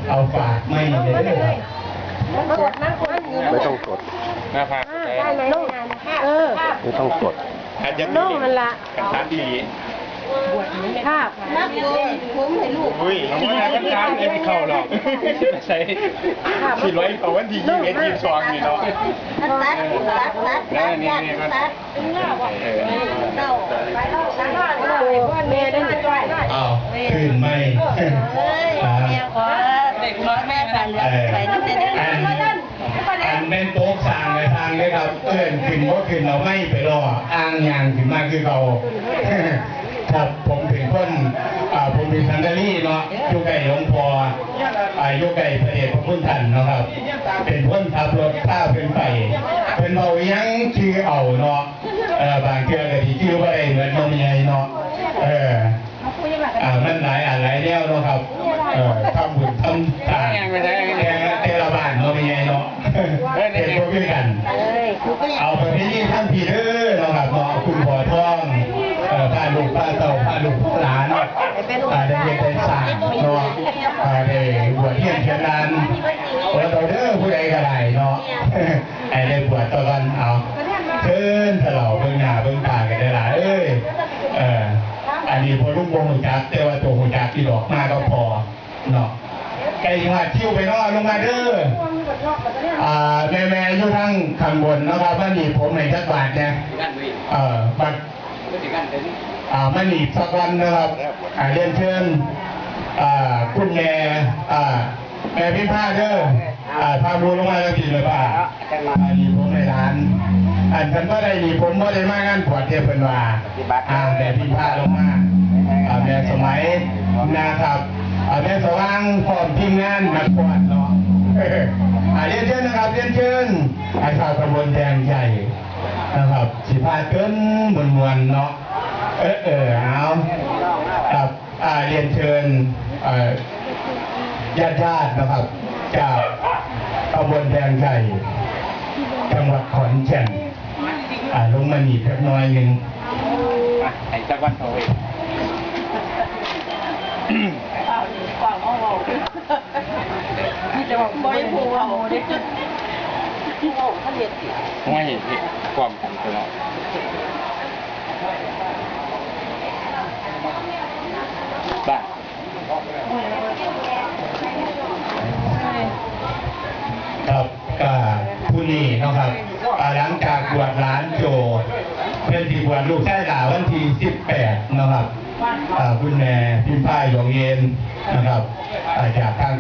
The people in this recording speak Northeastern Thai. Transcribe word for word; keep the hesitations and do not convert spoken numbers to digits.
เอาฝากไม่เลยเด้อครับ ไม่ต้องกด หน้าผาก ได้ไหม เออ ไม่ต้องกด อาจจะ น้องมันละ คำถามที่ดี ภาพ นักเรียนผมให้ลูก อุ้ยน้องว่าคำถามที่เข้าหรอกใส่สี่ร้อยเขาวันที่ยี่สิบเอ็ดยี่สิบสองนี่เนาะ ตัดตัดตัด แล้วนี่นี่ก็ ตัด เออ แม่ได้หนึ่ง อ้าวขึ้นไม่ เอ้ย ครับ แม่ขอเด็กน้อยแม่ไปเลยไปนั่นเอง อันอันแม่นโต๊ะสั่งเลยทางเลยครับ เอิ้นขึ้นบ่ขึ้นเอาไม่ไปรออ่างยางขึ้นมาคือเขาครับผมเป็นคนอ่าผมเป็นสังกะรีเนาะอยู่ใกล้หลวงพ่ออ่าอยู่ใกล้พระเดชพระคุณท่านเนาะครับ เป็นคนขับรถพาเพิ่นไปเพิ่นเว้าหยังชื่อเอาเนาะเออบางเทื่อก็สิชื่อบ่ได้เหมือนนมใหญ่เนาะเออ อ่ามันหลายอันหลายแนวเนาะครับ เอ่อทำบุญทำทานแต่แต่ละบ้านเนาะไม่ใหญ่เนาะเป็นพวกคือกัน เอาประเพณีทำพีเด้อเนาะครับเนาะคุณพ่อทองเอ่อพาลูกพาเต้าพาลูกพาหลานอ่าได้เฮ็ดได้สร้างเนาะอ่าได้บวชเรียนเชียนลานโอ้เราเด้อผู้ใดก็ได้เนาะให้ได้บวชต่อกันเอาเชิญทะเลาะเบิ่งหน้าเบิ่งตากันได้หลายเอ้ยเอ่อ อันนี้พอลุงบ่ฮู้จักแต่ว่าตัวฮู้จักที่ดอกมาก็พอเนาะใกล้ฮอดคิวไปเนาะลงมาเด้ออ่าแม่ๆอยู่ทางข้างบนเนาะครับมาหนีบผมให้จักบาทเนี่ยเอ่อบัดอ่ามาหนีบสักวันนะครับอ่าเรียนเชิญอ่าคุณแม่อ่าแม่พิมพาเด้ออ่าพาหมู่ลงมาแล้วสิเลยป้า อันนี้ผมให้หลาน อันเพิ่นบ่ได้นี่ผมบ่ได้มางานบวชเด้เพิ่นว่าอ่าแม่พิมพาลงมาอ่าแม่สมัยนะครับอ่าแม่สว่างพร้อมทีมงานนักบวชเนาะอ่าเรียนเชิญนะครับเรียนเชิญไอ้ชาวตำบลแดงใหญ่นะครับสิพาเกินมวลๆเนาะเออเออเอาครับ อ่าเรียนเชิญเอ่อญาติๆนะครับ จากตำบลแดงใหญ่ จังหวัดขอนแก่นอ่าลงมาหนีบจักหน่อยหนึ่ง ไอ้จักวันโทรเอง มีแต่ว่าบ่อยหัวเอาเด้ ไม่เห็นความกันตัวเนาะบ้า ครับก็ผู้นี้เนาะครับอ่าหลังจากบวชหลานโจเพิ่นสิบวชลูกชายหลาวันที่สิบแปดเนาะครับอ่าคุณแม่พิมพายหลวงเย็นนะครับอ่าจากทาง